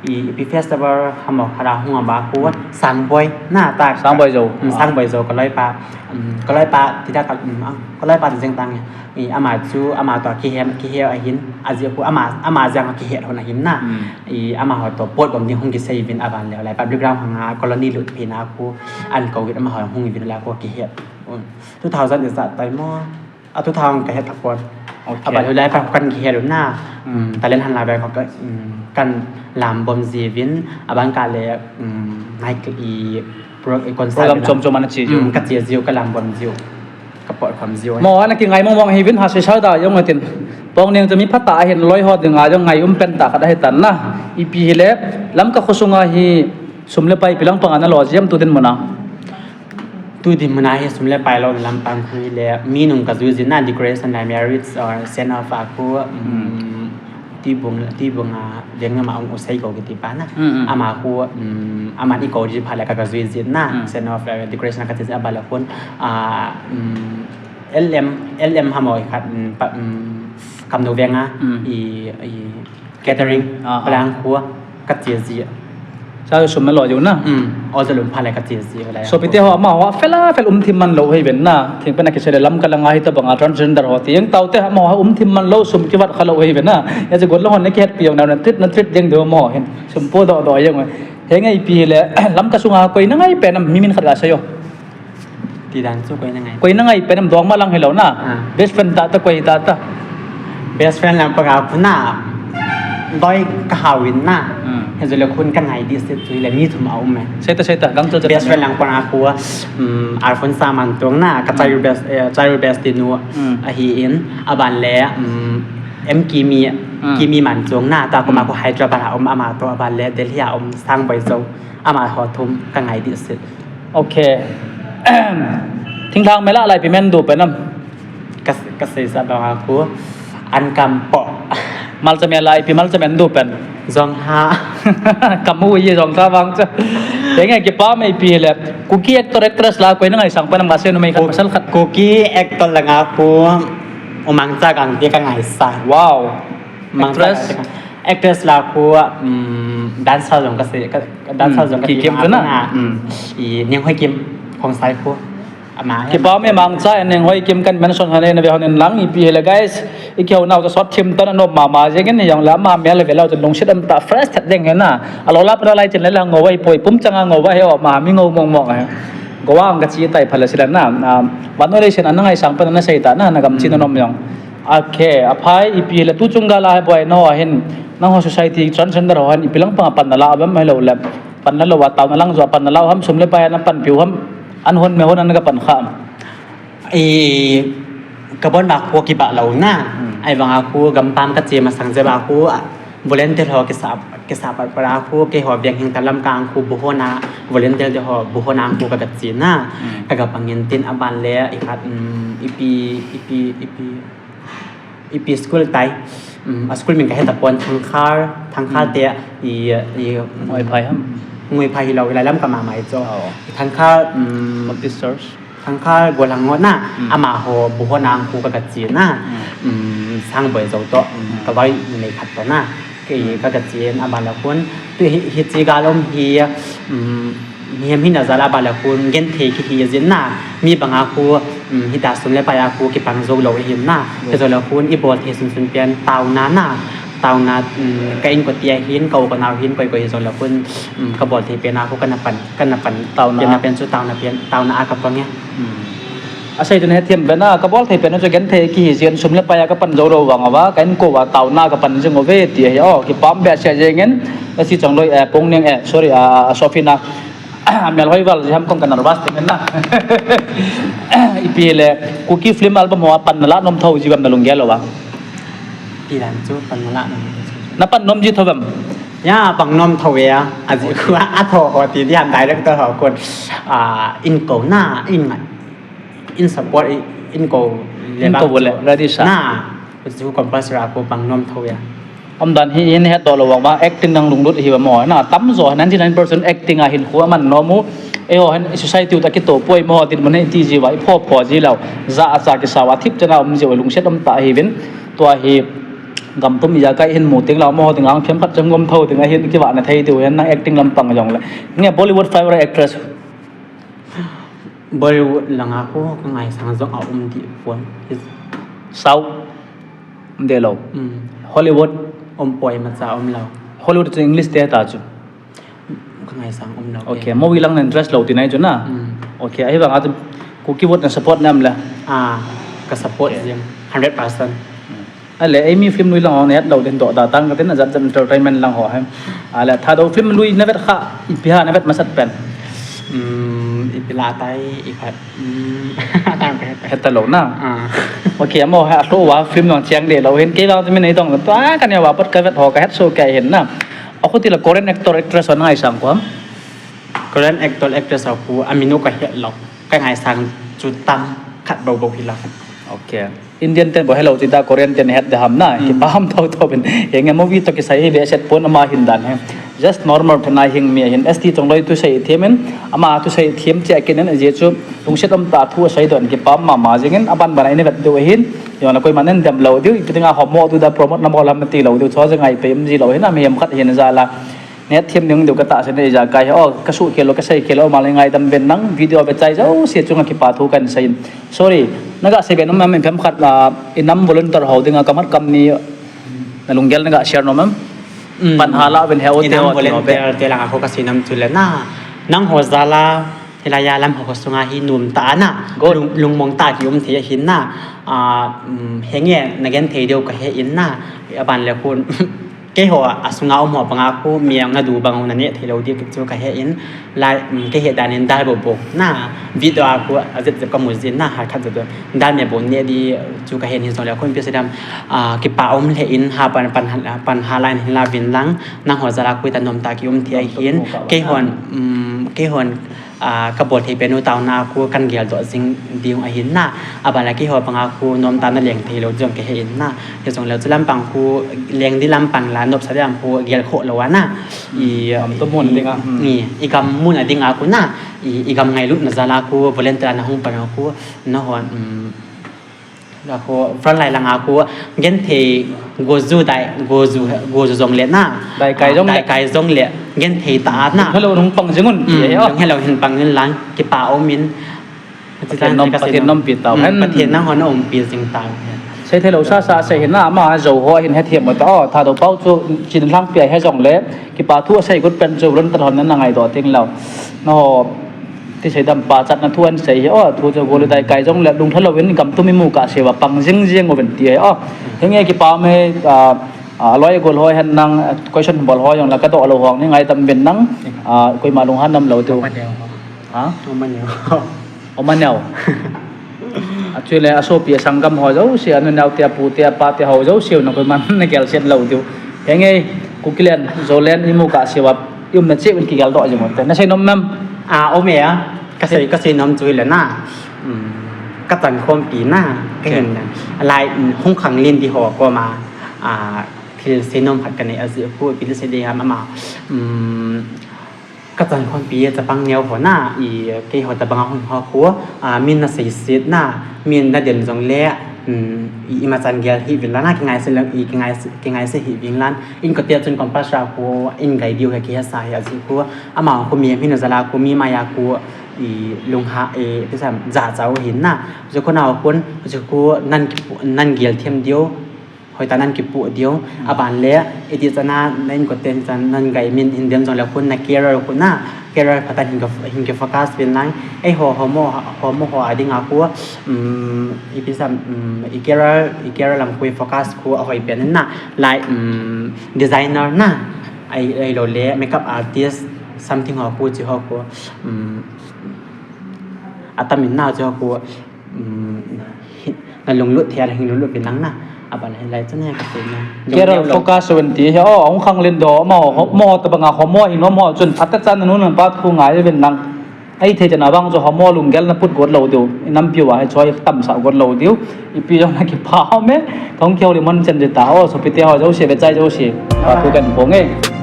i, ipi festival hamo khat a hung a ba khu, Sangboi, na ta. Sangboi Jou. Um, Sangboi Jou, ka loipa, um, ka loipa, ti da ka, um, ah, ka loipa ti jeng tang, i, ama chu, ama to kihe, kihe ahin, ajeh khu, ama, ama jeng kihe hon ahin na. Mm. I, ama ho to pot bom ni hung kisei vin aban le, lai public ground hang a, colony lut phi na khu, an ko vin ama ho hung vin la khu kihe. Um, two thousand is that time mo? A two thousand ka het thapon. Okay. Aban hilai pa kan kihet u na. Mm. Talent han la bai ko ka, mm, kan lam bom ji vin, aban ka le, mm, nai ka i pro-, i concert program na. Chom chom ana chi jiu. Mm, ka chi jiu, ka lam bom jiu. Ka pot kham jiu. Mo ana kingai mong mong hi vin ha se sa da jong atin. Pongneng chu mi phat a hin loi ho ding a jong ngai um pen ta khat ahi tan na. Ipi hile, Lamka khosung a hi sum le pai ipi lang pang ana lo jiem tu din mun a. Tu din mun a hi sum le pai lo na lampang khu le, mi nung ka jui jin na decoration la marriage or send off a khu, um, Tuibung, Tuibung a, veng ama ung u sei ko kiti pa na. Mm, mm. Ama khu, um, ama ni ko ji pha le ka ka jui jin na, send off, eh, decoration ka ti jin a ba la khun, ah, um, L M, L M hamo i khat, um, pa, um, Kamnu veng a, i, i, Catering, ah, ah. Palang khu, ka chi ji. Sa sum na lo jiu na. Um, o ja lum pha le ka chi ji le. Sopite ho ama ho fel a fel um thim man lo hi ven na. Thing pen a kisei le Lamka lang a hi ta bang a transgender ho ti. Yang tau te ama ho um thim man lo sum kivat kha lo hi ven na. Ya je got lo hon ne kihet pi jong na, na treat, na treat jeng do mo hin. Sum po do do jeng. He ngai pi le Lamka sunga koi na ngai pen am mi min khat ga sa jo. Ti dan chu koi na ngai. Koi na ngai pen am dong ma lang hi lo na. Ah. Best friend ta ta koi ta ta. Best friend lang pa ga pu na. Doi ka hau in na. Hmm. He jo le khun ka ngai di se chu le mi thum a um e. Sei ta, sei ta, gang chal chal. Best friend lang pa na khu, um, Alfonsa Mantung na, ka childhood best, eh, childhood best ti nu ahi in, aban le, um, M Kimi, Kimi Manchung na, ta kuma khu Hyderabad a um, ama to aban le Delhi a um, Sangboi Jou, ama ho thum ka ngai di se. Okay. Thingthang mela lai pi men du pen am. Ka, ka sei sa bang a khu an kam po. Malcha mela ipi malcha men du pen. Jong ha. Kamu ye jong ka bang cha. Tenge kipa mai pi le. Kuki actor actress la koi na ngai sang pen am ka sei numei khat pasal khat. Kuki actor la nga khu U Mangcha Gangte ka ngai sa. Wow. Mangcha Gangte ka. Actress la khu, um, dancer jong ka sei, ka, ka dancer jong ka ki ti kim ma chu na. I Neng Hoi Kim Khongsai khu. Ama he. Kipa me Mangcha and Neng Hoi Kim kan mention hon in ve hon in lang ipi hile guys. I kihou nau ka sot thim tan anom mama jeng in jong le ama mel ve lo tan lungset am ta fresh that ding he na. Alo la pa lai tin le la ngo vai poi pum changa ngo vai he o ma mi ngo mong mong he. Goa ang ka chi tai phala sila na. Vannoi leiset a na ngai sang pa na sei ta na na gam chi na nom jong. Okay, aphai ipi le tu chung ga la he boi no hin nang ho society transgender ho hin ipi lang pang pan na la bam he lo le pan na lo wa tau na lang jo pan na la ham sum le pai na pan piu ham an hon me hon an ga pan kha. I ka bon ba ko ki ba lo na. Hmm. Ai vang a ko gam pam ka che ma sang je ba ko volunteer ho ki sa ki sa par par a ko ke ho biang hing ta lam kang ko bu ho na volunteer de ho bu ho na ko ka ka che na. Hmm. Ka ga pangin tin aban le i khat, um, ipi ipi ipi Ipi school tai, um, a school min ka heta pon Thangkhar, Thangkhar te i, i, Ngoiphai ham? Ngoiphai hi lo, i lai lam ka ma mai cho. Oh. I Thangkhar, um, Baptist Church. Thangkhar Golang ho na, ama ho bu ho nang ku ka ka chi na, um, Sangboi Jou to, um, ka vai nei khat to na. Ke i ka ka chi na ba la kun, Hi, hiche gal um hi, um, mihem hina jal a bang le khun genthei kihi jin na, mi banga khu, um, hita sum le pai a khu kipang jou lou ahin na. Hijou le khun ibol thei sunsun pen taona na, taona, um, ka inkote ahin, ka u ka nao hin, koi koi hijou le khun, um, kabol thei pen a khu kana pan, kana pan. Taona pen chu taona pen, taona a kapang e. Asei chun hethem pen a, kabol thei pen chu genthei kihi jin, sum le pai a kapan jou lou vang uva, ka inko uva taona kapan jing uve ti ahi. O, kipah behseh jeng in, asi chang loi, eh, Pongning, eh, sorry, ah, Sofina. Melhoi val ji ham kong ka nervous ding na. Ipi le, Kuki film album ho a pan nalah nom thou ji uvam nalunggel uva? Pi dan chu pan nalah nom. Napan nom ji thou uvam? Ya, pan nom thou e, ajeh khu atho ho ti diam director ho kon, ah, inko na, in ngai. In support, in, inko le, inko bang le, chu ready sa. Na, chu compulsory a khu pan nom thou e. Umdan hi, hin hetdoh lou vang uva, acting nang lunglut ahi uva mo. Na, tamjo, ninety nine percent acting a hinkho aman nom u. Eiho hin society u toh kitoh poi mo, dinmun hi ti ji uva, ipho pho ji lou. Jachat kisa uva, thip chan a um ji uva, lungset um tah ahiuvin. Tua hi, gam pum ijakai hin mu teng lou mo, teng ang themkhat chang gom thou, teng ahin kivahna thei diu hin, nang acting lampang jong le. Nge Bollywood favorite actress? Bollywood langa khu ka ngaisang jong a um deh pon. South? Um deh lou. Mm. Hollywood? Um poi, imacha um lou. Hollywood chu English te ta chu. Ka ngaisang um lou. Okay, movie lang na interest lou ti nai chu na. Mm. Okay, ahivang a chu Kuki vote na support nam le? Ah, ka support jing hundred percent. Mm. Ale, eimi film lui lang ho nahet lou ding doh da tang katin, ajat jat entertainment lang ho hem. Ale, Thadou film lui navet kha, ipi ham navet masat pen? Hmm, ipi la tai, ikhat. Hmm, tang ka het. Het ta lou na. Ah. Okay, amo ha, ato uva film lang chiang deh lou hin, kei vang chu min nei dong, tua ka neo uva pat kavet ho, kahet soh kei hin na. Akhu tile Korean actor, actress ho na ngaisang koi ham? Korean actor, actress ho khu, amin u kahet lou. Ka ngaisang chu tam khat bou bou hi lou. Okay. Indian ten bou helou ti ta, Korean ten het deh ham na, kipah thou thou pen. Henge movie toh kisai hi behseh pon ama hin dan hi. Just normal thena hing mi hin. S T Chongloi thusei them in, ama thusei them cheh kit in, ajeh chu lungset um tah thu asei doh in kipah mama jing in, aban ban a ina vet diu ahin. Jong le koiman in dem lou diu, ipi dinga ho mo tu da promote na mo lam ti lou diu, chu jong ngai pe um ji lou hin, a mihem khat hin jal a. Neh them ding diu ka tahsan e, ijakai hi, o, ka suhkhel lou, ka seikhel lou, ama le ngaidam uvin lang, video ve chai jouse chunga kipa thu kahin seiyin. Sorry, naga sei be nom em, phem khat, ah, i nam volunteer ho dinga kamat kam ni, na lunggel naga share nom em? Mm. Pan hala uvin he o. I te nam o, te o be. Volunteer te langa kho ka sei nom chu le na, nangho jal a, hilai a lam ho sunga hi nom tah a na, good, lung, lungmong tah a ki um thei ahin na, ah, um, henge na gen thei diu ka he in na, aban le khun, Keiho a sunga um ho banga khu mi ang na du bang u na neh thei lou di chu ka he in, lai, um, kei he dan in dal bou bou na, video a khu a jep jep ka mu jin na, ha khat jep jep dal me bou neh di chu ka he in, hijongle khun pi sedam, ah, kipa um le in ha pan, pan, pan hala in hin la vin lang, nangho jal a khu ita nom tah a ki um thei ahin, keihon, um, keihon, ah, ka bol thei pen u taona khu kan gel doh jing ding ahin na. Aban le keiho banga khu nom tah a na leng thei lou jong ka he in na. Hijongle chu lampang khu leng di lampang la nopsa di lam khu gel khoh lou a na. I, gam to mun ding a. I, i gam mun a ding a khu na. I, i gam ngailutna jal a khu volunteer a na hung pan a khu nahon, um, La khu, front line langa khu, genthei goju dai, goju, goju jong le na. Dai kai jong le. Dai kai jong le, genthei tah a na. Hello, hung pang jing un, mm, ti ahi, oh. Hello, hin pang in lang, kipa um in. Pathen nom, Pathen nom pi tau hen. Mm, Pathen nangho na umpi jing tau hen. Sei thei lou sa sa sei hin na, ama jou ho hin hethem u ta, oh, Thadou pau chu chin lang pi a he jong le, kipa thu a sei got pen chu, volunteer hon na ngaidoh ting lou. Nangho, Ti seidam pachatna thu ahin sei hi, o, thu chu gol u dai kai jong le lungthim louvin gam tum imu kah seuva pang jing jing uvin ti hi, o. Hinge kipa me, a, a, loi gol hoi hen nang, a, question bol hoi jong le ka doh lou hong ni ngaidam uvin nang, a, koima lunghan nom lou diu. Oma neo. Ha? Oma neo. Oma neo. A chu le a sopi a sanggam ho jouse, a nu neo te, a pu te, a pa te ho jouse, na koiman na gelset lou diu. Hinge Kukiland, Zoland imu kah seuva, i umna cheh uvin kigeldoh jing uvin te. Na sei nom em? A, um e a. Ka sei, ka sei nom chu hile na, um, ka chan khompi na, ka hin na. Alai, um, hung khanglen di ho koma, a, thil sei nom khat ka nei a, ajeh khu ipi ti sei ding ham ama, um, ka chan khompi chapang neo ho na, i, keiho tabang a hung ho khu, a, min na seiset na, min na den jong le, Ima chan gel hih vin lang, kingaise, kingaise hih vin lang. Inkote chun composer a khu in gai diu hi kihesa hi ajeh khu, ama khu mi hin jala khu mi maya khu i lungha, i pisa jachau hin na. Ajeh khu nau khun, ajeh khu nan gel them diu, hoitah nan kipoh diu. Aban le iti chana na inkote chan nan gai min hin dem jongle khun na career khu na, career phatah hin ki focus vin lang. Eiho homo, homo ho adinga khu, um, ipi sam, um, i career, i career lam khu i focus khu ahoi pen na, like, um, designer na, ahiloule makeup artist, something ho khu, chi ho khu, um, atamin na chi ho khu, um, na lunglut thei a hin lunglut vin lang na. Aban hilai chun hi kasei na. Career focus vin ti hi, o, hung khanglen doh, mo, mo tabanga homo hin, mo chun phatechan nanu napa thu ngai vin lang. Ahithei chan a vang chu homo lunggel na put got lou diu, inampiu a hi choi tamsah got lou diu. Ipi jong na kipah ume, kahung kihoulim hon chan ding ta, o, sopite ho jouse, vechai jouse, phat thu kahin phong e.